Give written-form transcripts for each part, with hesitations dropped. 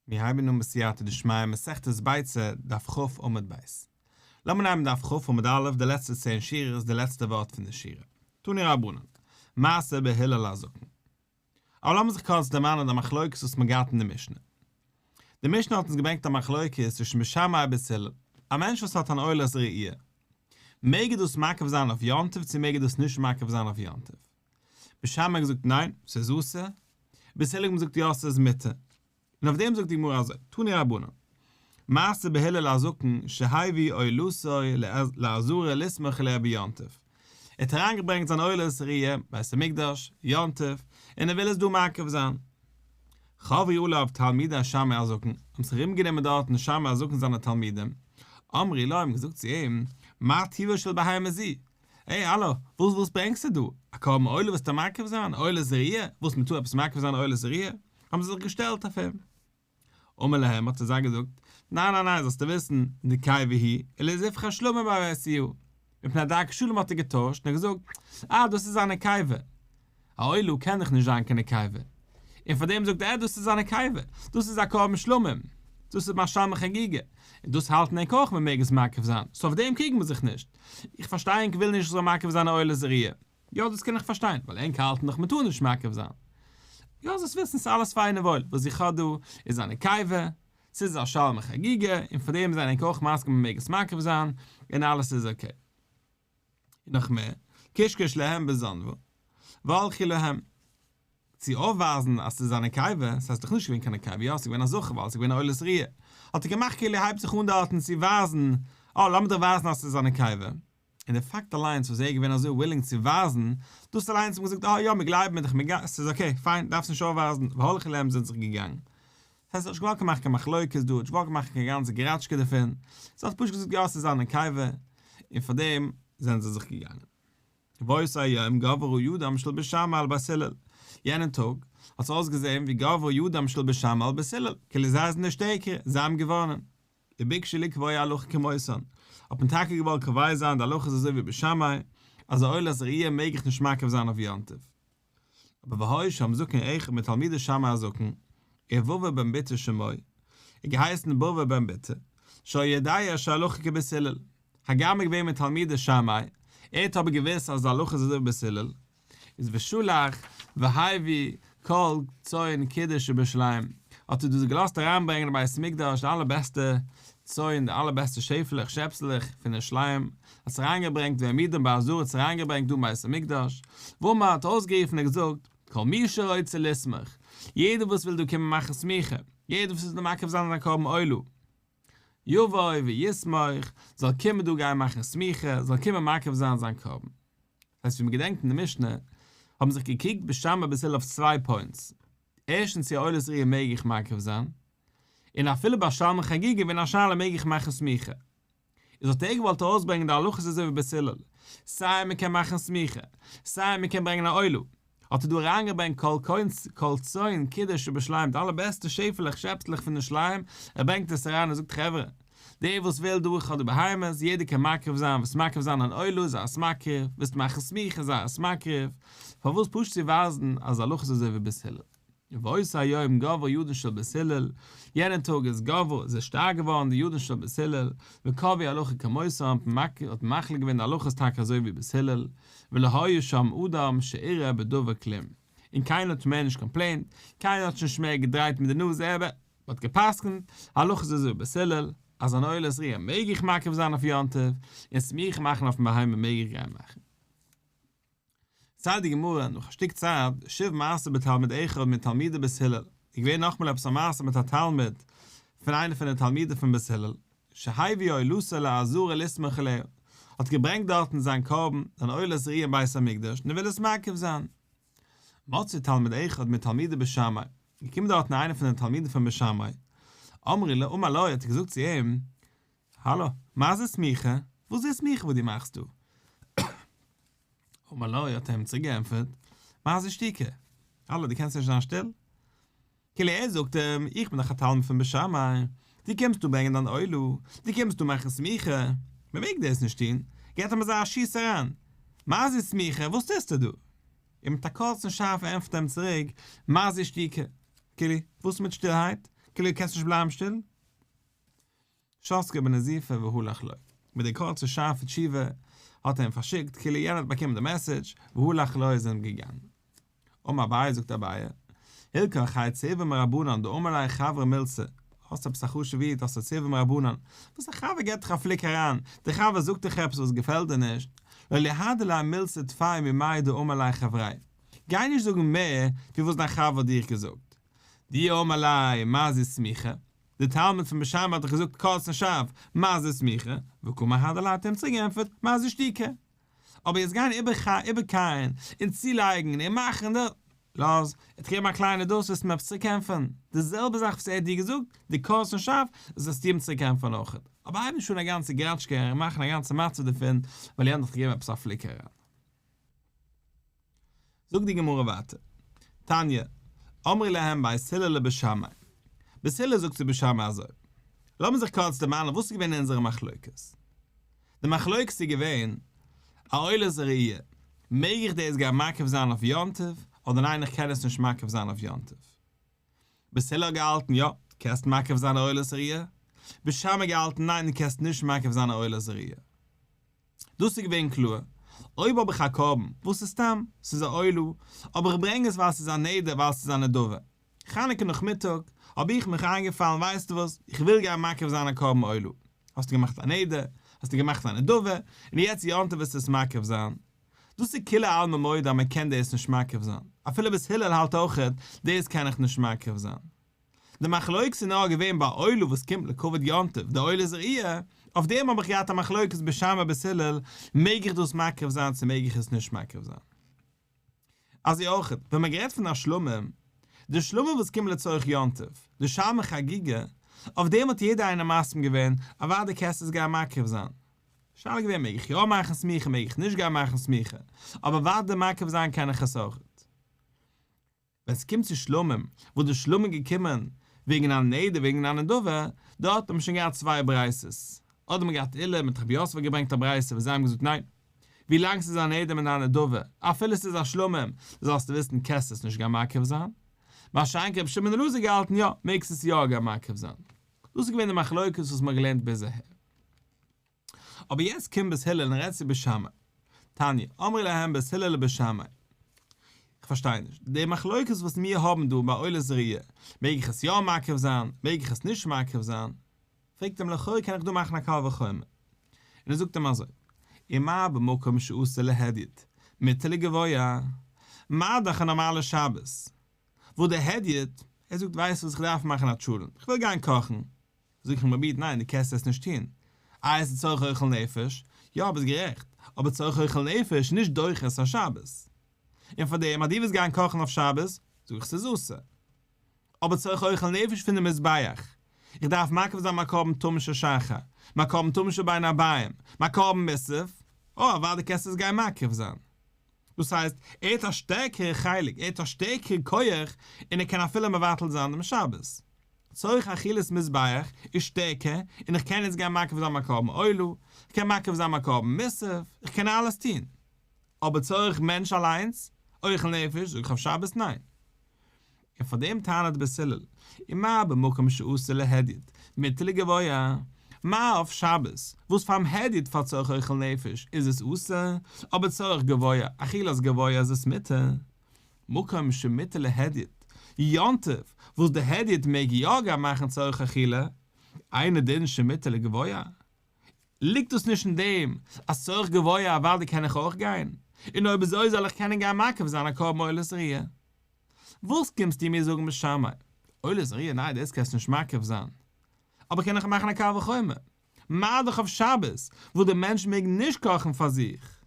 מיר הייבן אן בסייעתא דשמיא מסכת ביצה, דף כ' עמוד ב'. לאמיר נעמען דף כ' עמוד א', די לעצטע צען שורות, די לעצטע ווארט פון די שורה. תנו רבנן, מעשה בהלל הזקן. אבער לאמיר זיך קורץ דערמאנען די מחלוקת וואס מען געהאט אין די משנה. די משנה האט אונז געברענגט א מחלוקת צווישן בית שמאי ובית הלל. א מענטש וואס האט אן עולת ראי', מעג ער דאס מקריב זיין אויף יום טוב צו מעג ער דאס נישט מקריב זיין אויף יום טוב? בית שמאי האט געזאגט ניין, ס'איז אסור, בית הלל האבן געזאגט יא ס'איז מותר. און אויף דעם זאגט די גמרא אזוי, תנו רבנן, מעשה בהלל הזקן שהביא עולתו לעזרה לסמוך עליה ביום טוב, ער האט אריינגעברענגט זיין עולת ראיה בית המקדש, יום טוב, און ער וויל עס דא מקריב זיין. חברו עליו תלמידי שמאי הזקן, האבן זיך ארומגענומען דארטן שמאי הזקן זיינע תלמידים, אמרו לו האבן געזאגט צו אים, מה טיבה של בהמה זו, העי האלא, וואס וואס ברענגסטו דא? א קרבן עולה ווילסטו מקריב זיין? עולת ראיה? וואס מ'טאר עפעס מקריב זיין עולת ראיה? האבן זיי זיך געשטעלט אויף אים. אמר להם האט ער זיי געזאגט, ניין ניין ניין זאלסטו וויסן, נקבה היא, ולזבחי שלמים הבאתיה. מפני דרכי שלום האט ער געטוישט און געזאגט, אה דאס איז א נקבה. א עולה קען דאך נישט זיין קיין נקבה. און פאר דעם זאגט ער דאס איז א נקבה, דאס איז א קרבן שלמים, דאס איז מיין שלמי חגיגה, און דאס האלטן ענק אויך מען מעג עס מקריב זיין, סאו אויף דעם קריגן מיר זיך נישט. איך פארשטיי ענק ווילן נישט איך זאל מקריב זיין א עולת ראיה. יא דאס קען איך פארשטיין, ווייל ענק האלטן דאך מען טאר נישט מקריב זיין. יא זאלסט וויסן ס'איז אלעס פיין און וואויל, וואס איך האב דא איז א נקבה, ס'איז א שלמי חגיגה, און פאר דעם זענען ענק אויך מסכים מען מעג עס מקריב זיין, און אלעס איז okay. און נאך מער, קשקש להם בזנבו, והלכו להם. צו אויפווייזן אז ס'איז א נקבה, ס'הייסט דאך נישט געווען קיין נקבה, יא ס'איז געווען א זכר ווייל ס'איז געווען א עולת ראיה, האט ער געמאכט כאילו ער הייבט זיך אן דארטן צו ווייזן, אה לאמיר דיך ווייזן אז ס'איז א נקבה. און די פאקט אליינס וואס ער איז געווען אזוי willing צו ווייזן, דאס אליינס האט מען געזאגט אה יא מיר גלייבן מיט דיך מיר גייען, ס'איז okay, פיין, דארפסט נישט אויפווייזן, והלכו להם זענען זיך געגאנגען. ס'הייסט ער האט נישט געוואלט מאכן קיין מחלוקת דא, האט נישט געוואלט מאכן קיין גאנצע געראטשקע דערפון, ס'האט פשוט געזאגט יא ס'איז א נקבה, און פארדעם זענען זיי זיך געגאנגען. ואותו היום גברה ידם של בית שמאי על בית הלל, יענעם טאג האט עס אויסגעזען ווי גברה ידם של בית שמאי על בית הלל, כאילו זיי זענען די שטערקערע, זיי האבן געוואונען. וביקשו לקבוע הלכה כמותן, האט מען טאקע געוואלט קובע זיין די הלכה איז אזוי ווי בית שמאי, אז א עולת ראיה מעג איך נישט מקריב זיין אויף יום טוב. אבער והיה שם זקן אחד מתלמידי שמאי הזקן, ובבא בן בוטא שמו, איז געהייסן בבא בן בוטא, שהיה יודע שהלכה כבית הלל, הגם ער איז געווען מתלמידי שמאי, ער האט אבער געוואוסט אז די הלכה איז אזוי ווי בית הלל, איז ושלח והביא כל צאן קדש שבירושלים, האט ער דאס געלאזט אריינברענגען אין בית המקדש די אלע בעסטע צאן, די אלע בעסטע שעפעלעך, שעפסלעך, פון ירושלים, האט עס אריינגעברענגט והעמידם בעזרה האט עס אריינגעברענגט דא אין בית המקדש, ואמר האט אויסגערופן און געזאגט, כל מי שרוצה לסמוך, יעדער וואס וויל דא קומען מאכן סמיכה, יעדער וואס וויל דא מקריב זיין זיין קרבן עולה, יבוא ויסמוך, זאל קומען דא גיין מאכן סמיכה, זאל קומען מקריב זיין זיין קרבן. דאס הייסט ווי מען געדענקט אין די משנה, האבן זיך געקריגט בית שמאי בית הלל אויף צוויי points, ערשטנס צו א עולת ראיה מעג איך מקריב זיין, און אפילו ביי שלמי חגיגה ווען א שאלה מעג איך מאכן סמיכה. איז האט ער געוואלט ארויסברענגען די הלכות אזוי ווי בית הלל, סיי מען קען מאכן סמיכה, סיי מען קען ברענגען א עולה, האט ער דא אריינגעברענגט כל קוינס כל צאן קדש שבירושלים די אלע בעסטע שעפעלעך שעפסלעך פון ירושלים, ער ברענגט עס אריין און זאגט חברה, דער וואס וויל דא איך האב די בהמות, יעדער קען מקריב זיין, ווילסט מקריב זיין אן עולה זיי עס מקריב, ווילסט מאכן סמיכה זיי עס מקריב, פארוואס פשוט צו ווייזן אז הלכה איז אזוי ווי בית הלל. ואותו היום גברה ידן של בית הלל, יענעם טאג איז גברה, איז ער שטארק געווארן די ידן של בית הלל, וקבעו הלכה כמותם, האט מחליט געווען די הלכה איז טאקע אזוי ווי בית הלל, ולא היה שם אדם שערער בדבר כלום, און קיינער האט מער נישט complainט, קיינער האט נישט מער געדרייט מיט די נאז ער האט גע'פסק'נט, הלכה איז אזוי ווי בית הלל, אז אן עולת ראיה מעג איך מקריב זיין אויף יום טוב, און סמיכה מאכן אויפן בהמה מעג איך גיין מאכן. ציילט די גמרא, נאך א שטיק צייט, שוב מעשה בתלמיד אחד מתלמידי בית הלל, איז געווען נאכמאל עפעס א מעשה מיט א תלמיד פון איינער פון די תלמידים פון בית הלל, שהביא עולתו לעזרה לסמוך עליה, האט געברענגט דארטן זיין קרבן, זיין עולת ראי' אין בית המקדש, און ער וויל עס מקריב זיין. מצאו תלמיד אחד מתלמידי בית שמאי, געקומען דארטן איינער פון די תלמידים פון בית שמאי, אמרו לו, אמר לו, האט ער געזאגט צו אים, האלא, מה זה סמיכה? וואס איז סמיכה וואס דו מאכסט דא? אמר לו, האט ער אים צוריק געענטפערט, מה זה שתיקה? האלא, דו קענסט נישט זיין שטיל? כאילו ער זאגט אים, איך בין דאך א תלמיד פון בית שמאי, דו קומסט דא ברענגען דיין עולה, דו קומסט דא מאכן סמיכה, מען מעג דאס נישט טון, געבט אים אזא שיס אריין, מה זה סמיכה, וואס טוסטו דא? און מיט א קורצן שארפן ענטפערט ער אים צוריק, מה זה שתיקה? כאילו, וואס מיט שטילהייט? כאילו קענסט נישט בלייבן שטיל? שתקיה בנזיפה והלך לו. מיט די קורצע שארפע תשובה האט ער אים פארשיקט, כאילו יענער האט באקומען די message, והלך לו איז אים געגאנגען. אמר אביי זאגט אביי, הלכך האי צורבא מרבנן דאמר ליה חבריה מילתא, האסט עפעס א חשוב'ע איד האסט א צורבא מרבנן, וואס א חבר געט דיך א פליק אריין, דער חבר זאגט דיך עפעס וואס געפעלט דיר נישט, לא ליהדר ליה מילתא טפי ממאי דאמר ליה חבריה, גיי נישט זאגן מער ווי וואס דיין חבר האט דיך געזאגט. דאי אמר ליה מה זו סמיכה, דער תלמיד פון בית שמאי האט דאך געזאגט קורץ און שארף, מה זו סמיכה, וקא מהדר ליה האט ער אים צוריק געענטפערט, מה זו שתיקה. אבער יעצט גיין איבערקייען און צולייגן און מאכן די. לאז, ער האט געגעבן א קליינע דאס וועסטו אים עפעס צוריקענטפערן, די זעלבע זאך וואס ער האט דיר געזאגט, די קורץ און שארף, דאס וועסטו אים צוריקענטפערן אויכעט. אבער הייב נישט אן א גאנצע גראטשקע און מאכן א גאנצע מצב דערפון ווייל יענער האט דיך געגעבן עפעס א פליק אריין. זאגט די גמרא ווייטער, תניא, אמרו להם בית הלל לבית שמאי, בית הלל זאגט צו בית שמאי אזוי, לאמיר זיך קורץ דערמאנען וואס איז געווען אונזערע מחלוקת. די מחלוקת איז געווען, א עולת ראיה, מעג איך דאס גיין מקריב זיין אויף יום טוב, אדער ניין איך קען עס נישט מקריב זיין אויף יום טוב. בית הלל האט געהאלטן יא, קענסט מקריב זיין א עולת ראיה, בית שמאי געהאלטן ניין דו קענסט נישט מקריב זיין א עולת ראיה. דאס איז געווען קלאר, אויב האב איך א קרבן, וואס איז סתם, ס'איז א עולה, אבער איך ברענג עס ווייל ס'איז א נדר ווייל ס'איז א נדבה. חנוכה נאכמיטאג, האב איך מיך איינגעפאלן ווייסטו וואס, איך וויל גיין מקריב זיין א קרבן עולה. האסטו געמאכט א נדר, האסטו געמאכט א נדבה, און יעצט יום טוב וועסטו עס מקריב זיין. דאס איז כולי עלמא מודה אז מען קען דאס נישט מקריב זיין, אפילו בית הלל האלט אויכעט דאס קען איך נישט מקריב זיין. די מחלוקת איז נאר געווען ביי עולה וואס קומט לכבוד יום טוב, די עולת ראיה, אויף דעם האב איך געהאט א מחלוקת בית שמאי בית הלל, מעג איך דאס מקריב זיין צו מעג איך עס נישט מקריב זיין. אזוי אויך ווען מען גערעדט פון א שלמים, די שלמים וואס קומט לצורך יום טוב, די שלמי חגיגה, אויף דעם האט יעדער איינער מסכים געווען, אוודאי קענסטו עס גיין מקריב זיין. שאלה איז געווען מעג איך יא מאכן סמיכה מעג איך נישט גיין מאכן סמיכה, אבער אוודאי מקריב זיין קען איך עס אויכעט. ווען ס'קומט צו שלמים, וואס די שלמים געקומען וועגן א נדר וועגן א נדבה, דארט האט מען שוין געהאט צוויי ברייתות, אדער מען געהאט עולא מיט רב יוסף האט געברענגט א ברייתא וואס זיי האבן געזאגט ניין, ווילאנג ס'איז א נדר מיט א נדבה, אפילו ס'איז א שלמים, זאלסטו וויסן קענסט עס נישט גיין מקריב זיין. מה שאין כן רבי שמעון בן אלעזר געהאלטן יא, מעגסט עס יא גיין מקריב זיין. דאס איז געווען די מחלוקת וואס מ'האט געלערנט ביז אהער. אבער יעצט קומט בית הלל און רעדט צו בית שמאי. תניא, אמרו להם בית הלל לבית שמאי. איך פארשטיי נישט, די מחלוקת וואס מיר האבן דא ביי עולת ראיה, מעג איך עס יא מקריב זיין, מעג איך עס נישט מקריב זיין? פרעגט אים לכאו' קען איך דא מאכן א קל וחומר. און ער זאגט אים אזוי, ומה במקום שאסור להדיוט, מותר לגבוה, מה דאך א נארמאלע שבת, וואס דער הדיוט, ער זאגט ווייסט וואס איך דארף מאכן א טשולענט, איך וויל גיין קאכן, זאג איך אים רבי איד ניין דו קענסט עס נישט טון, איי עס איז צורך אוכל נפש, יא ביסט גערעכט, אבער צורך אוכל נפש איז נישט דוחה את השבת, און פאר דעם אז דו ווילסט גיין קאכן אויף שבת, זאג איך ס'איז אסור, אבער צורך אוכל נפש פון די מזבח, איך דארף מקריב זיין מיין קרבן תמיד של שחר, מיין קרבן תמיד של בין הערביים, מיין קרבן מוסף, אוי אוודאי קענסטו עס גיין מקריב זיין. דאס הייסט, ער האט א שטערקערע חלק, ער האט א שטערקערע כח, און ער קען אפילו מבטל זיין דעם שבת. צורך אכילת מזבח איז שטערקער, און איך קען יעצט גיין מקריב זיין מיין קרבן עולה, איך קען מקריב זיין מיין קרבן מוסף, איך קען אלעס טון. אבער צורך מענטש אליינס, אוכל נפש, זאג איך אויף שבת ניין. און פאר דעם טענה'ט בית הלל, ומה במקום שאסור להדיוט, מותר לגבוה, מה אויף שבת, וואס פאר'ן הדיוט פאר צורך אוכל נפש איז עס אסור, אבער צורך גבוה, אכילת גבוה איז עס מותר. מקום שמותר להדיוט, יום טוב, וואס די הדיוט מעג יא גיין מאכן צורך אכילה, אינו דין שמותר לגבוה. ליגט דאס נישט אין דעם אז צורך גבוה אוודאי קען איך אויך גיין, און אויב אזוי זאל איך קענען גיין מקריב זיין א קרבן עולת ראיה? וואס קומסטו מיר זאגן בית שמאי? עולת ראיה ניין דאס קענסטו נישט מקריב זיין. אבער קען איך מאכן א קל וחומר? מה דאך אויף שבת וואס דער מענטש מעג נישט קאכן פאר זיך,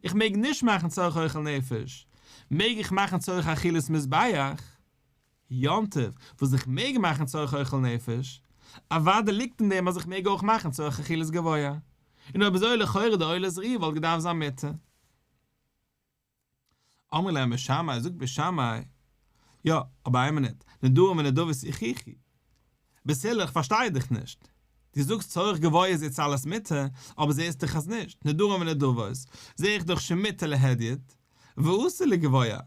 איך מעג נישט מאכן צורך אוכל נפש, מעג איך מאכן צורך אכילת מזבח? יום טוב וואס איך מעג מאכן צורך אוכל נפש, אוודאי ליגט אין דעם אז איך מעג אויך מאכן צורך אכילת גבוה. און אויב אזוי לכאורה די עולת ראיה וואלט געדארפט זיין מותר. אמרו להם בית שמאי, זאגט בית שמאי, יא, אבער איין מינוט, נדרים ונדבות יוכיחו. בית הלל איך פארשטיי דיך נישט. דו זאגסט צורך גבוה איז יעצט אלעס מותר, אבער זעהסט דאך אז נישט, נדרים ונדבות, זעה איך דאך שמותר להדיוט, ואסור לגבוה.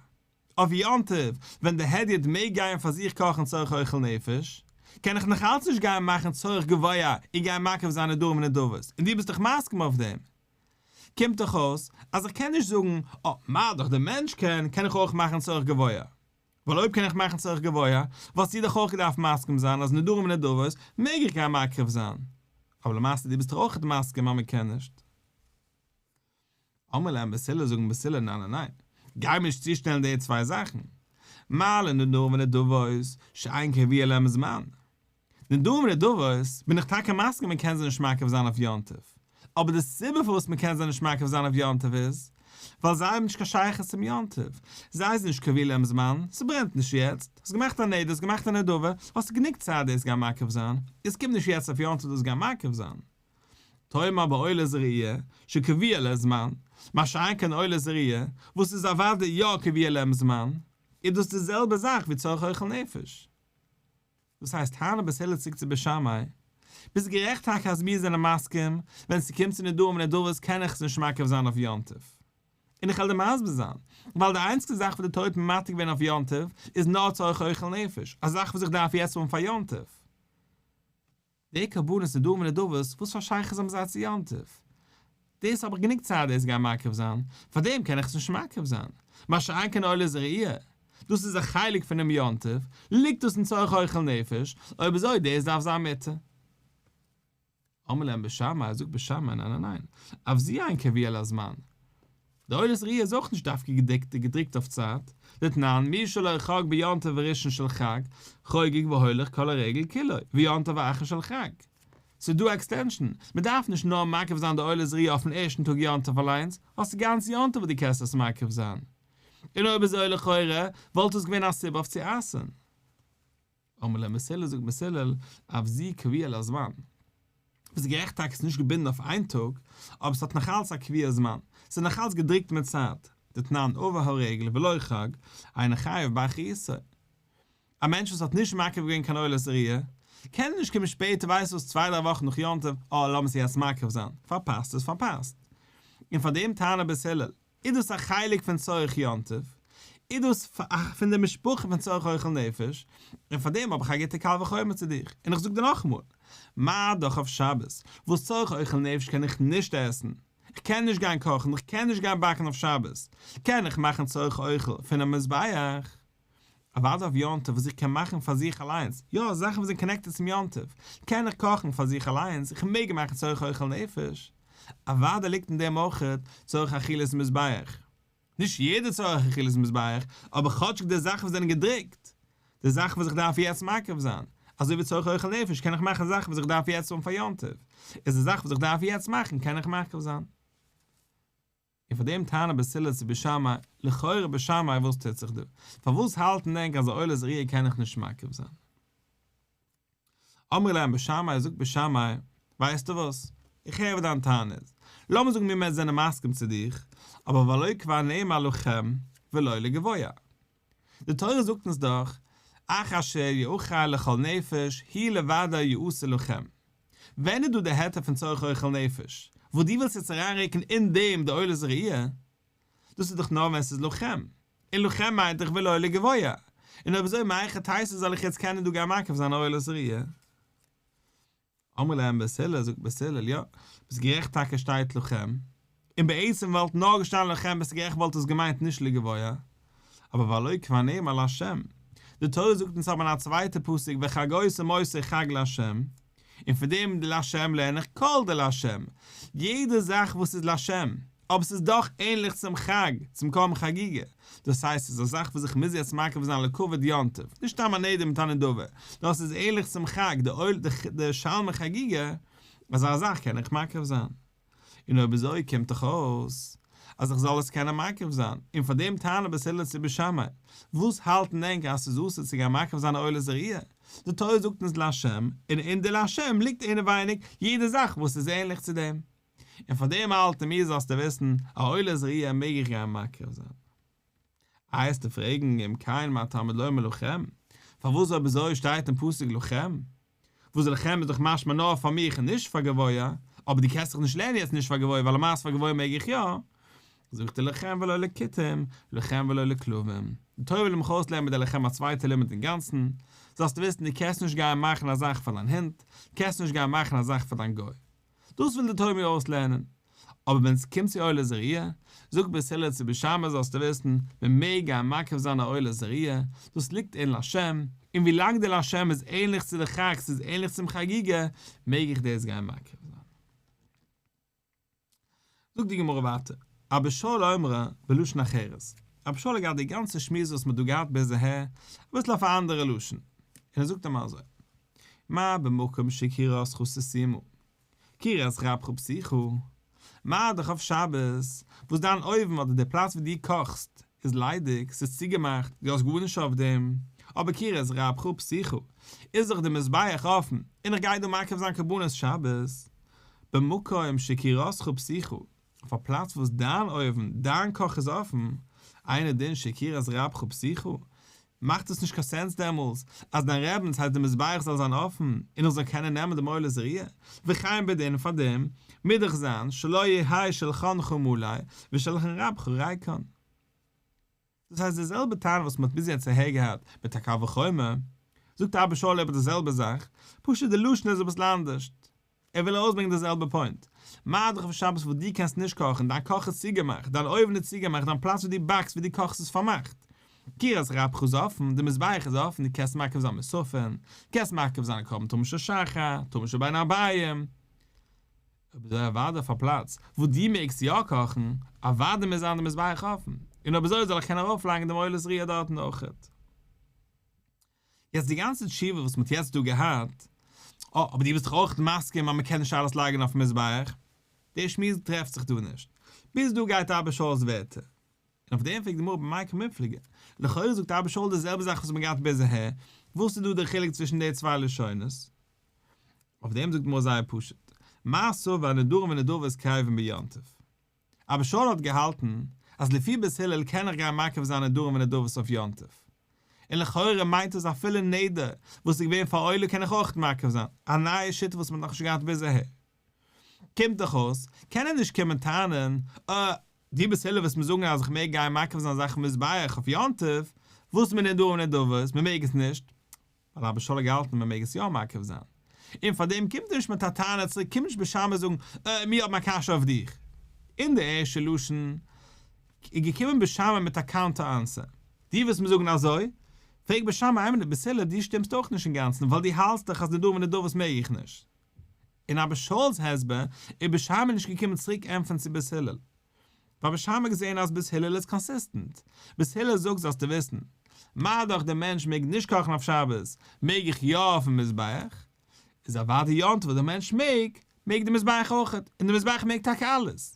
אויף יום טוב, ווען די הדיוט מעג גיין פאר זיך קאכן צורך אוכל נפש, קען איך נאכאלץ נישט גיין מאכן צורך גבוה און גיין מקריב זיין נדרים ונדבות, און דו ביסט דאך מסכים אויף דעם. קומט דאך אויס אז איך קען נישט זאגן, אה, מה דאך דער מענטש קען, קען איך אויך מאכן צורך גבוה. ווייל אויב קען איך מאכן צורך גבוה, וואלסטו דאך אויך געדארפט מסכים זיין אז נדרים ונדבות מעג איך גיין מקריב זיין. אבער למעשה דו ביסט דאך אויכעט מסכים אז מען קען נישט. אמרו להם בית הלל זאגן בית הלל ניין ניין ניין, גיי מיר נישט צושטעלן די צוויי זאכן. מה לנדרים ונדבות שאין קבוע להם זמן. נדרים ונדבות בין איך טאקע מסכים מען קען זיי נישט מקריב זיין אויף יום טוב, אבער די סיבה פארוואס מען קען זיי נישט מקריב זיין אויף יום טוב איז, ווייל זיי האבן נישט קיין שייכות צום יום טוב, זיי זענען נישט קבוע להם זמן, ס'ברענט נישט יעצט, האסט געמאכט א נדר, האסט געמאכט א נדבה, האסט גענוג צייט דאס גיין מקריב זיין, עס קומט נישט יעצט אויף יום טוב דאס גיין מקריב זיין. תאמר בעולת ראיה שקבוע לה זמן, מה שאין כן עולת ראיה, וואס איז אוודאי יא קבוע להם זמן, איז דאס די זעלבע זאך ווי צורך אוכל נפש. דאס הייסט טענה'ן בית הלל צוריק צו בית שמאי, ביסט גערעכט טאקע אז מיר זענען מסכים, ווען ס'קומט צו נדרים ונדבות קען איך עס נישט מקריב זיין אויף יום טוב. און איך וועל דיר מסביר זיין, ווייל די איינציגסטע זאך וואס די תורה האט מתיר געווען אויף יום טוב איז נאר צורך אוכל נפש, א זאך וואס איך דארף יעצט האבן פאר יום טוב. די קרבנות נדרים ונדבות, וואס פאר שייכות האבן זיי צו יום טוב? דאס האב איך גענוג צייט דאס גיין מקריב זיין, פארדעם קען איך עס נישט מקריב זיין. מה שאין כן עולת ראיה, דאס איז א חלק פונעם יום טוב, ליגט דאס אין צורך אוכל נפש, אויב אזוי דאס דארף זיין מותר. אמרו להם בית שמאי, זאגט בית שמאי, ניין ניין ניין, אף זו אין קבוע לה זמן. די עולת ראיה איז אויך נישט דווקא געדריקט אויף צייט, דתנן, מי שלא חג ביום טוב הראשון של חג, חוגג והולך כל הרגל כולו, ויום טוב האחרון של חג. ס'איז דא extension, מ'דארף נישט נאר מקריב זיין די עולת ראיה אויפן ערשטן טאג יום טוב אליינס, האסט גאנץ יום טוב וואס דו קענסט עס מקריב זיין. און אויב אזוי לכאורה וואלט עס געווען א סיבה אויף צו אסר'ן. אמרו להם בית הלל זאגט בית הלל אף זו קבוע לה זמן. ביסט גערעכט טאקע ס'איז נישט געבינדן אויף איין טאג, אבער ס'האט נאכאלץ א קביעת זמן, ס'איז נאכאלץ געדרוקט מיט צייט, דתנן עבר הרגל ולא חג, אינו חייב באחריותו. א מענטש וואס האט נישט מקריב געווען קיין עולת ראיה, קען נישט קומען שפעטער ווייסט וואס צוויי דריי וואכן נאך יום טוב, אה לאמיר עס יעצט מקריב זיין, פארפאסט איז פארפאסט. און פאר דעם טענה'ט בית הלל, איז דאס א חלק פון צורך יום טוב? איז דאס פון די משפחה פון צורך אוכל נפש? און פאר דעם האב איך א גוטע קל וחומר צו דיך, און איך זאג דיר נאכאמאל, מה דאך אויף שבת, וואס צורך אוכל נפש קען איך נישט עסן, איך קען נישט גיין קאכן, איך קען נישט גיין באקן אויף שבת, קען איך מאכן צורך אוכל פונעם מזבח? אוודאי אויף יום טוב וואס איך קען מאכן פאר זיך אליינס, יא, זאכן וואס זענען connected צום יום טוב, קען איך קאכן פאר זיך אליינס, איך מעג מאכן צורך אוכל נפש. אוודאי ליגט אין דעם אויך צורך אכילת מזבח. נישט יעדע צורך אכילת מזבח, אבער כאטשיג די זאכן וואס זענען געדרוקט, די זאכן וואס איך דארף יעצט מקריב זיין, אזוי ווי צורך אוכל נפש קען איך מאכן זאכן וואס איך דארף יעצט האבן פאר יום טוב, איז די זאך וואס איך דארף יעצט מאכן קען איך מקריב זיין. און פאר דעם טענה'ט בית הלל צו בית שמאי, לכאורה בית שמאי וואס טוט זיך דא? פארוואס האלטן ענק אז א עולת ראיה קען איך נישט מקריב זיין? אמרו להם בית שמאי, זאגט בית שמאי, ווייסטו וואס? איך הער וואס דיין טענה איז, לאמיר זאגן מיר זענען מסכים צו דיך, אבער והלא כבר נאמר לכם ולא לגבוה. די תורה זאגט אונז דאך, אך אשר יאכל לכל נפש הוא לבדו יעשה לכם. ווען איז דא די היתר פון צורך אוכל נפש, וואס דו ווילסט יעצט אריינרוקן אין דעם די עולת ראיה? דאס איז דאך נאר ווען ס'איז לכם, און לכם מיינט דאך ולא לגבוה, און אויב אזוי מהיכא תיתי זאל איך יעצט קענען דא גיין מקריב זיין א עולת ראיה? אמרו להם בית הלל, זאגט בית הלל, יא, ביסט גערעכט טאקע שטייט לכם, און בעצם וואלט נאר געשטאנען לכם ביסט גערעכט וואלט עס געמיינט נישט לגבוה, אבער והלא כבר נאמר לה', די תורה זאגט אונז אבער אין א צווייטע פסוק וחגותם אותו חג לה', און פון דעם לה' לערן איך כל דלה', יעדע זאך וואס איז לה', אבער ס'איז דאך ענליך צום חג, צום קרבן חגיגה, דאס הייסט ס'איז א זאך וואס איך מוז יעצט מקריב זיין לכבוד יום טוב, נישט סתם א נדר מיט א נדבה, נאר ס'איז ענליך צום חג, די עול, די שלמי חגיגה, אזא זאך קען איך מקריב זיין. און אויב אזוי קומט דאך אויס אז איך זאל עס קענען מקריב זיין, און פאר דעם טענה'ן בית הלל צו בית שמאי, וואס האלטן ענק אז ס'איז אסור צו גיין מקריב זיין א עולת ראיה? די תורה זאגט אונז לה', און אין די לה' ליגט אינעווייניג יעדע זאך וואס איז ענליך צו דעם. און פאר דעם האלטן מיר זאלסטו וויסן, א עולת ראיה מעג איך גיין מקריב זיין. איי וועסטו פרעגן אם כן מה תלמוד לומר לכם, פארוואס אויב אזוי שטייט אין פסוק לכם? וואס לכם איז דאך משמע נאר פאר מיך און נישט פאר גבוה, אבער דו קענסט דאך נישט לערנען יעצט נישט פאר גבוה ווייל למעשה פאר גבוה מעג איך יא. זאגט ער לכם ולא לכותים, לכם ולא לכלבים. די תורה וויל מיך אויסלערנען מיט די לכם א צווייטע לימוד אינגאנצן, זאלסטו וויסן דו קענסט נישט גיין מאכן א זאך פאר דיין הונט, קענסט נישט גיין מאכן א זאך פאר דיין גוי. דאס וויל די תורה מיר אויסלערנען. אבער ווען עס קומט צו עולת ראיה, זאגט בית הלל צו בית שמאי זאלסטו וויסן, מען מעג גיין מקריב זיין א עולת ראיה, דאס ליגט אין לשם, און ווי לאנג די לשם איז ענליך צו די חג, ס'איז ענליך צום חגיגה, מעג איך דאס גיין מקריב זיין. זאגט די גמרא ווייטער, אבא שאול אומר בלשון אחרת, אבא שאול האט געהאט די גאנצע שמועס וואס מען האט דא געהאט ביז אהער, אביסל אויף א אנדערע לשון, און ער זאגט אים אזוי, מה במקום שכירתך סתומה, כירת רבך פתוחה, מה דאך אויף שבת, וואס דיין אויוון אדער די פלאץ וואו דו קאכסט איז ליידיג, ס'איז צוגעמאכט, דו האסט גארנישט אויף דעם, אבער כירת רבך פתוחה, איז דאך די מזבח אפן, און איך גיי דא מקריב זיין קרבנות שבת. במקום שכירתך פתוחה, אויף א פלאץ וואס דיין אויוון, דיין קאך איז אפן, אינו דין שכירת רבך פתוחה, מאכט עס נישט קיין סענס דעמאלס אז דיין רעבינ'ס הייסט די מזבח זאל זיין אפן און איך זאל קענען נעמען דעם עולת ראיה, וכן בדין פאר דעם מוז דאך זיין שלא יהא שלחנך מלא ושלחן רבך ריקן. דאס הייסט די זעלבע טענה וואס מען האט ביז יעצט אהער געהאט מיט א קל וחומר, זאגט אבא שאול איבער די זעלבע זאך, פשוט די לשון איז אביסל אנדערשט. ער וויל ארויסברענגען די זעלבע פוינט. מה דאך אויף שבת וואס דו קענסט נישט קאכן, דיין קאך איז צוגעמאכט, דיין אויוון איז צוגעמאכט, דיין פלאץ וואו דו באקסט, וואו דו קאכסט איז פארמאכט. כירת רבך איז אפן, די מזבח איז אפן, דו קענסט מקריב זיין מוספין, קענסט מקריב זיין קרבן תמיד של שחר, תמיד של בין הערביים. אויב אזוי אוודאי אויף א פלאץ וואו דו מעגסט יא קאכן, אוודאי מוז זיין די מזבח אפן, און אויב אזוי זאל איך קענען ארויפלייגן דעם עולת ראיה דארטן אויכעט. יעצט די גאנצע תשובה וואס מ'האט יעצט דא געהאט, אה, אבער דו ביסט דאך אויך מסכים אז מ'קען נישט אלעס לייגן אויפן מזבח, די שמועס טרעפט זיך דא נישט. ביז דא גייט אבא שאול'ס ווערטער. און אויף דעם פרעגט די גמרא במאי קמיפלגי, לכאורה זאגט אבא שאול די זעלבע זאך וואס מ'האט געהאט ביז אהער, וואס איז דא דער חילוק צווישן די צוויי לשונות? אויף דעם זאגט די גמרא זייער פשוט, מר סבר נדרים ונדבות קרבין ביום טוב. אבא שאול האט געהאלטן אז לפי בית הלל קען איך גיין מקריב זיין נדרים ונדבות אויף יום טוב. און לכאורה מיינט עס אפילו נדר וואס איז געווען פאר עולה קען איך אויך מקריב זיין, א נייע שיטה וואס מען האט נאכנישט געהאט ביז אהער. קומט דאך אויס, קען ער נישט קומען טענה'ן, אה, דו בית הלל וועסט מיר זאגן אז איך מעג גיין מקריב זיין זאכן מזבח אויף יום טוב, וואס מיט נדרים ונדבות, מען מעג עס נישט, ווייל אבא שאול האט געהאלטן מען מעג עס יא מקריב זיין, און פאר דעם קומט ער נישט מיט א טענה צוריק, קומט נישט בית שמאי זאגן, אה, מיר האבן א קשיא אויף דיך. אין די ערשטע לשון איז געקומען בית שמאי מיט א counter answer, דו וועסט מיר זאגן אזוי? פרעגט בית שמאי איין מינוט בית הלל דו שטימסט אויך נישט אינגאנצן ווייל דו האלטסט דאך אז נדרים ונדבות מעג איך נישט. אין אבא שאול'ס הסבר איז בית שמאי נישט געקומען צוריק ענטפערן צו בית הלל. ווייל בית שמאי האט געזען אז בית הלל איז consistent. בית הלל זאגט זאלסטו וויסן, מה דאך דער מענטש מעג נישט קאכן אויף שבת, מעג איך יא אויפן מזבח. איז אוודאי יום טוב וואס דער מענטש מעג, מעג דער מזבח אויכעט, און דער מזבח מעג טאקע אלעס.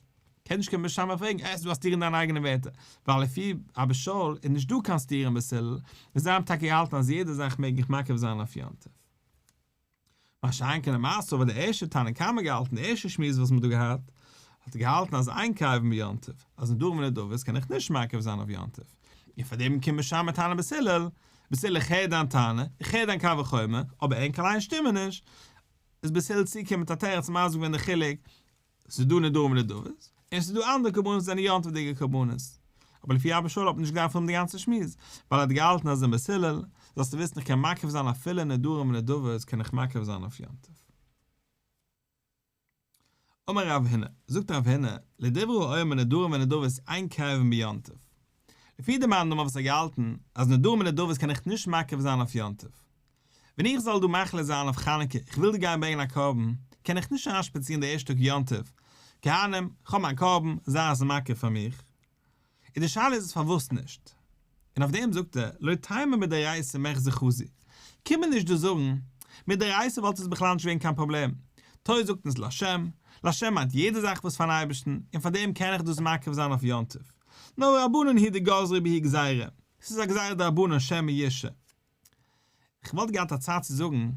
קען נישט קיין בית שמאי פרעגן, עס דו האסט סתירה אין דיינע אייגענע ווערטער, ווייל לפי אבא שאול איז נישט דא קיין סתירה אין בית הלל, און זיי האבן טאקע געהאלטן אז יעדע זאך מעג איך מקריב זיין אויף יום טוב. מה שאין כן למעשה אבער דער ערשטער תנא קמא געהאלטן די ערשטע שמועס וואס מ'האט דא געהאט, האט ער געהאלטן אז אין קרבין ביום טוב, אז נדרים ונדבות קען איך נישט מקריב זיין אויף יום טוב, און פאר דעם קומט בית שמאי טענה'ן בית הלל, בית הלל איך הער דיין טענה, איך הער דיין קל וחומר, אבער ענק אליין שטימען נישט, איז בית הלל צוגעקומען מיט א תירוץ מסביר געווען די חילוק, ס'איז דא נדרים ונדבות, און ס'איז דא אנדערע קרבנות וואס זענען יום טוב'דיגע קרבנות. אבער לפי אבא שאול האט מען נישט געדארפט האבן די גאנצע שמועס, ווייל ער האט געהאלטן אז אין בית הלל, זאלסטו וויסן איך קען מקריב זיין אפילו נדרים ונדבות קען איך מקריב זיין אויף יום טוב. אמר רב הונא, זאגט רב הונא, לדברי האומר נדרים ונדבות אין קרבין ביום טוב. לפי די מאן דאמר וואס האט געהאלטן אז נדרים ונדבות קען איך נישט מקריב זיין אויף יום טוב. ווען איך זאל דא מחליט זיין אויף חנוכה איך וויל דא גיין ברענגען א קרבן, קען איך נישט אריינשפאצירן די ערשטע טאג יום טוב, כהנים, כ'האב מיין קרבן, זיי עס מקריב פאר מיך. און די שאלה איז פארוואס נישט? און אויף דעם זאגט ער, לא תימא מדאורייתא מיחזא חזי, קום מיר נישט דא זאגן, מדאורייתא וואלט עס בכלל נישט געווען קיין פראבלעם, תורה זאגט אונז לשם, לשם מיינט יעדע זאך וואס פארן אייבערשטן, און פאר דעם קען איך דאס מקריב זיין אויף יום טוב. נאר רבנן הוא דגזרו בהו גזירה, ס'איז א גזירה דרבנן שמא ישהה. איך וואלט געהאט א צד צו זאגן,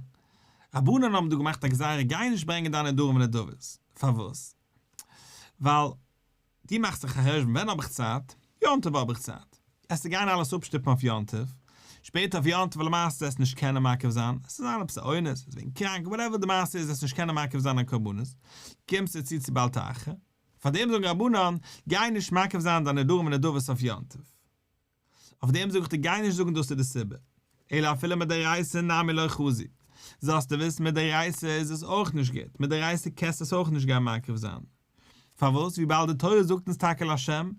רבנן האבן דא געמאכט א גזירה גיי נישט ברענגען דיינע נדרים ונדבות, פארוואס? ווייל דו מאכסט זיך א חשבון ווען האב איך צייט? יום טוב האב איך צייט. עסטו גיין אלעס אפשטופן אויף יום טוב, שפעטער אויף יום טוב למעשה עסט נישט קענען מקריב זיין, עס איז זיין עפעס א אונס, עסט ווערן קראנק, whatever די מעשה איז עסט נישט קענען מקריב זיין דיין קרבנות, קומסטו צו צו בל תאחר, פארדעם זאגן רבנן, גיי נישט מקריב זיין דיין נדרים ונדבות אויף יום טוב. אויף דעם זאג איך דיר גיי נישט זאגן דאס איז די סיבה, אלא אפילו מדאורייתא נמי לא חזי, זאלסטו וויסן מדאורייתא איז עס אויך נישט גוט, מדאורייתא קענסטו עס אויך נישט גיין מקריב זיין. פארוואס? וויבאלד די תורה זאגט אונז טאקע לשם,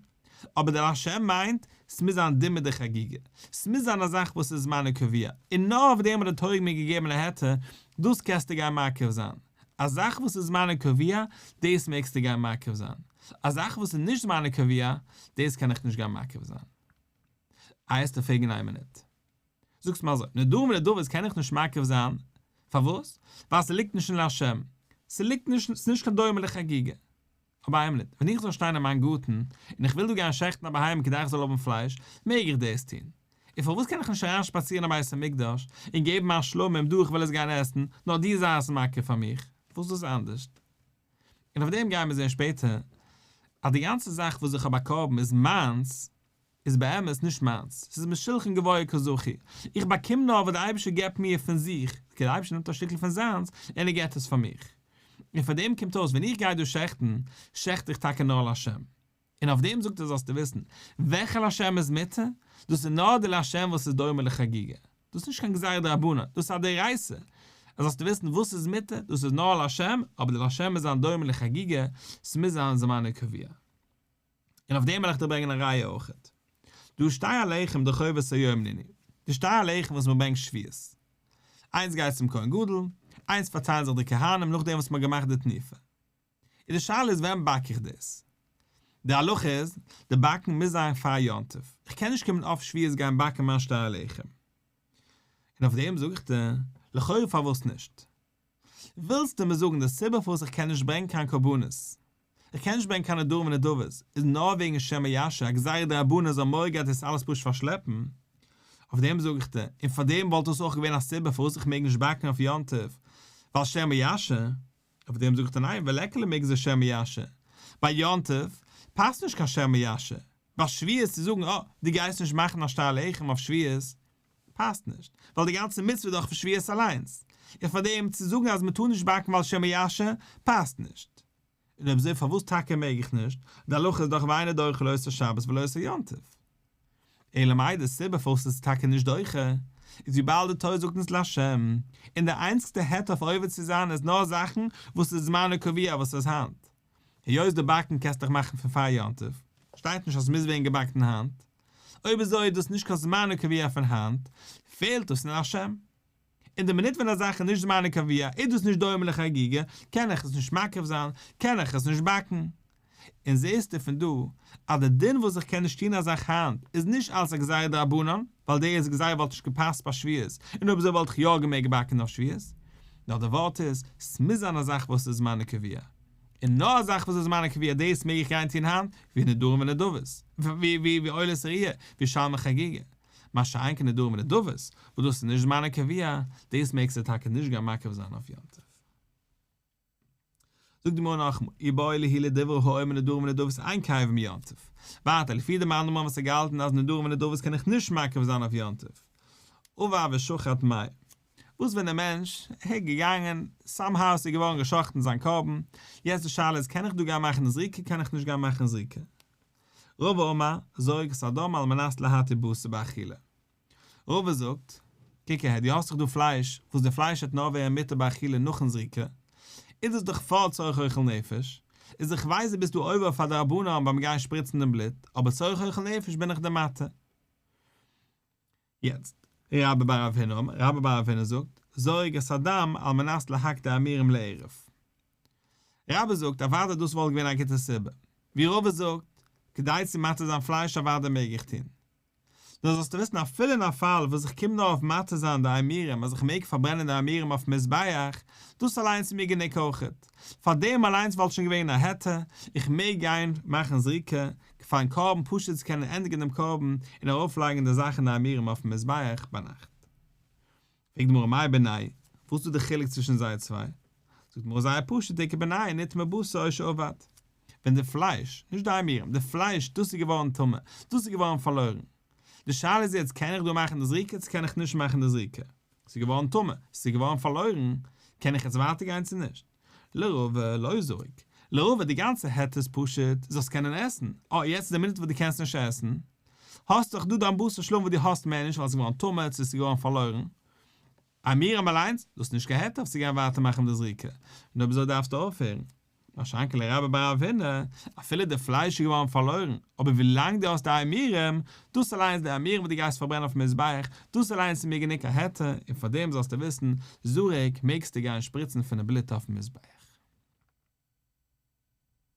אבער די לשם מיינט, ס'מוז זיין דומה דחגיגה, ס'מוז זיין א זאך וואס איז זמנו קבוע, און נאר אויף דעם האט די תורה מיר געגעבן א היתר, דאס קענסטו גיין מקריב זיין. א זאך וואס איז זמנו קבוע, דאס מעגסטו גיין מקריב זיין. א זאך וואס איז נישט זמנו קבוע, דאס קען איך נישט גיין מקריב זיין. איי וועסטו פרעגן איין מינוט. זאגסט מיר אזוי, נדרים ונדבות קען איך נישט מקריב זיין, פארוואס? ווייל ס'ליגט נישט אין לשם, ס'ליגט נישט, ס'איז נישט קיין דומה לחגיגה. אבער איין מינוט, ווען איך זאל שטיין אין מיין גארטן, און איך וויל דא גיין שעכטן א בהמה כדי איך זאל האבן פלייש, מעג איך דאס טון? און פארוואס קען איך נישט אריינשפאצירן אין בית המקדש, און געבן מיין שלמים דא איך וויל עס גיין עסן, נאר דו זיי עס מקריב פאר מיך? וואס איז דאס אנדערשט? און אויף דעם גייען מיר זען שפעטער, אז די גאנצע זאך וואס איך האב א קרבן איז מיינס, איז באמת נישט מיינס, ס'איז משולחן גבוה קא זכו, איך באקום נאר וואס דער אייבערשטער געבט מיר פון זיך, okay דער אייבערשטער נעמט א שטיקל פון זיינס און ער געבט עס פאר מיך, און פאר דעם קומט אויס ווען איך גיי דא שעכטן, שעכט איך טאקע נאר לשם, און אויף דעם זאגט ער זאלסטו וויסן, וועלכע לשם איז מותר, דאס איז נאר די לשם וואס איז דומה לחגיגה, דאס איז נישט קיין גזירה דרבנן, דאס איז א דאורייתא, אז זאלסטו וויסן וואס איז מותר, דאס איז נאר לשם, אבער די לשם מוז זיין דומה לחגיגה, ס'מוז זיין זמנו קבוע. און אויף דעם וועל איך דיר ברענגען א ראיה אויכעט. דהא שתי הלחם דחובת היום נינהו, די שתי הלחם וואס מען ברענגט שבועות. איינס גייט צום כהן גדול, איינס פארטיילן זיך די כהנים נאכדעם וואס מען האט געמאכט די תנופה. און די שאלה איז ווען באק איך דאס? די הלכה איז, די באקן מוז זיין פאר יום טוב, איך קען נישט קומען אויף שבועות גיין באקן מיין שתי הלחם. און אויף דעם זאג איך דיר, לכאורה פארוואס נישט? ווילסטו מיר זאגן די סיבה פארוואס איך קען נישט ברענגן קיין קרבנות, איך קען נישט ברענגן קיין נדרים ונדבות, איז נאר וועגן שמא ישהה, א גזירה דרבנן זאל מורא געהאט דאס אלעס פשוט פארשלעפן? אויף דעם זאג איך דיר, און פאר דעם וואלט דאס אויך געווען א סיבה פארוואס איך מעג נישט באקן אויף יום טוב, ווייל שמא ישהה. אויף דעם זאג איך דיר ניין, וליכא למיגזר שמא ישהה. ביי יום טוב פאסט נישט קיין שמא ישהה. ביי שבועות צו זאגן אה, דו גייסט נישט מאכן א שתי הלחם אויף שבועות, פאסט נישט, ווייל די גאנצע מצוה איז דאך פון שבועות אליינס, און פאר דעם צו זאגן אז מען טאר נישט באקן ווייל שמא ישהה, פאסט נישט. און אויב אזוי פארוואס טאקע מעג איך נישט, די הלכה איז דאך ואינו דוחה לא את השבת ולא את היום טוב. אלא מאי די סיבה פארוואס עס איז טאקע נישט דוחה, איז וויבאלד די תורה זאגט אונז לשם, און די איינציגסטע היתר אויף עובר צו זיין איז נאר זאכן וואס איז זמנו קבוע וואס איז היינט. היות די באקן קענסט דאך מאכן פון פאר יום טוב, שטייט נישט אז עס מוז ווערן געבאקן היינט, אויב אזוי איז דאס נישט קיין זמנו קבוע פון היינט, פעלט דאס אין לשם. אין די מינוט ווען א זאך איז נישט זמנו קבוע איז דאס נישט דומה לחגיגה, קען איך עס נישט מקריב זיין, קען איך עס נישט באקן. און זעסטו פון דא אז די דין וואס איך קען נישט טון א זאך היינט איז נישט אלס א גזירה דרבנן, ווייל די גזירה וואלט נישט געפאסט ביי שבועות, און אויב אזוי וואלט איך יא געמעגט באקן אויף שבועות. נאר די ווארט איז, ס'מוז זיין א זאך וואס איז זמנו קבוע. און נאר א זאך וואס איז זמנו קבוע דאס מעג איך גיין טון היינט, ווי נדרים ונדבות, ווי עולת ראיה, ווי שלמי חגיגה. מה שאין כן נדרים ונדבות, וואס דאס איז נישט זמנו קבוע, דאס מעגסטו טאקע נישט גיין מקריב זיין אויף יום טוב. זאגט די גמרא נאכאמאל, איבעיא להו לדברי האומר נדרים ונדבות אין קרבין ביום טוב. ווייטער, לפי די מאן דאמר וואס האט געהאלטן אז נדרים ונדבות קען איך נישט מקריב זיין אויף יום טוב. עבר ושחט מאי. וואס ווען דער מענטש איז געגאנגען, סאם האו עס איז געווארן גע'שחט'ן זיין קרבן, יעצט די שאלה איז קען איך דא גיין מאכן זריקה קען איך נישט גיין מאכן זריקה. רבא אמר, זורק את הדם על מנת להתיר בשר באכילה. רבא זאגט, קוק אהער, דו האסט דאך דא פלייש, וואס די פלייש וועט נאר ווערן מותר באכילה נאכן זריקה, איז דאס דאך פארט צורך אוכל נפש, איז איך ווייס דו ביסט דא עובר אויף א דרבנן ביים גיין שפריצן דעם בלוט, אבער צורך אוכל נפש בין איך דיר מתיר. יעצט, רבה בר רב הונא אמר, רבה בר רב הונא זאגט, זורק את הדם על מנת להקטיר אימורים לערב. רבה זאגט, אוודאי דאס וואלט געווען א גוטע סיבה. ווי רבא זאגט, כדי צו מתיר זיין פלייש אוודאי מעג איך טון. נאר זאלסטו וויסן אפילו אין א פאל וואס איך קום נאר אויף מתיר זיין די אימורים אז איך מעג פארברענען די אימורים אויפן מזבח, דאס אליינס איז מיר גענוג אויכעט. פאר דעם אליינס וואלט שוין געווען א היתר, איך מעג גיין מאכן זריקה פארן קרבן פשוט צו קענען ענדיגן דעם קרבן און ארויפלייגן די זאכן די אימורים אויפן מזבח ביינאכט. פרעגט די גמרא מאי בינייהו, וואס איז דא די חילוק צווישן זיי צוויי? זאגט די גמרא זייער פשוט איכא בינייהו נטמא בשר או שאבד, ווען די פלייש, נישט די אימורים, די פלייש דאס איז געווארן טמא, דאס איז געווארן פארלוירן, די שאלה איז יעצט קען איך דא מאכן די זריקה צו קען איך נישט מאכן די זריקה, ס'איז געווארן טמא, ס'איז געווארן פארלוירן, קען איך יעצט ווייטער גיין צו נישט? לרבא לא זריק, לרבא די גאנצע היתר איז פשוט זאלסט קענען עסן, אה יעצט איז די מינוט וואס דו קענסט נישט עסן, האסט דאך דא דיין בשר שלמים וואס דו האסט מער נישט ווייל עס איז געווארן טמא צו עס איז געווארן פארלוירן. אימורים אליינס, דאס איז נישט קיין היתר אויף צו גיין ווייטער מאכן די זריקה, און אויב אזוי דארפסטו אויפהערן. מה שאין כן לרבה בר רב הונא, אפילו די פלייש איז געווארן פארלוירן, אבער ווילאנג דו האסט די אימורים, דאס אליינס די אימורים וואס דו גייסט פארברענען אויפן מזבח, דאס אליינס איז מיר גענוג א היתר, און פאר דעם זאלסטו וויסן, זרק, מעגסטו גיין שפריצן פון די בלוט אויפן מזבח.